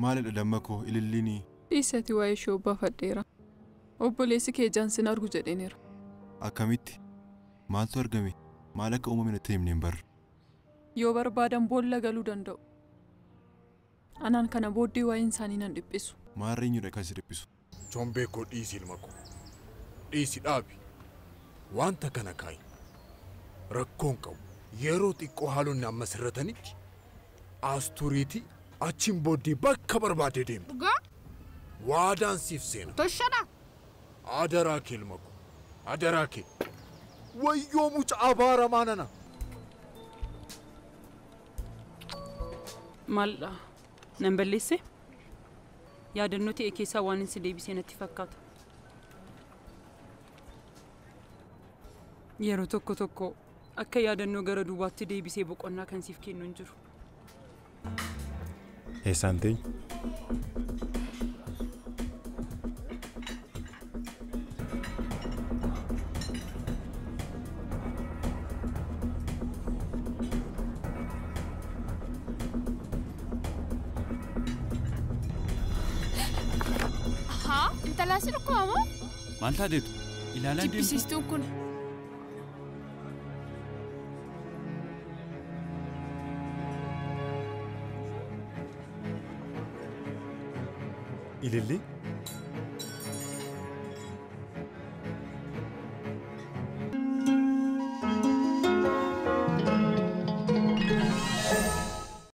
Maalidha damma koo ililliinii? Dhiisati waa'ee ishee obbaafadheera. Obboleessi kee ijaan sin argu jedheeneera. Akkamitti? Maaltu argame? Maal akka uumame natti himneen barra. Yoo barbaadan boolla galuu danda'u. Anaan kana booddee waa'een isaanii nan dhiphisu. Maarree eenyudha kan si dhiphisu? Chombee koo dhiisi ilma koo. Dhiisi dhaabi. Wanta kana kaayi. Rakkoon qabu. Yeroo xiqqoo haalonni amma sirratanitti asturiitii achiin booddee bakka barbaade deemta. Dhugaa? Waadaan siif seena. Toshadha. Adaraa kee ilma koo. Adaraa kee. Wayyoo mucaa abaaramaa nana. Maaldha? Nan balleesse? Yaadannoo ta'e keessaa waan hin si deebisee natti fakkaata. Yeroo tokko tokko akka yaadannoo gara duubaatti deebisee boqonnaa kan siif kennu hin jiru. Eessaan teenyu? Haa, intalaa si dhukkuba moo? Maal taateetu? Ilaalaa deemtu? Jibbisiistuun kun. Ililli?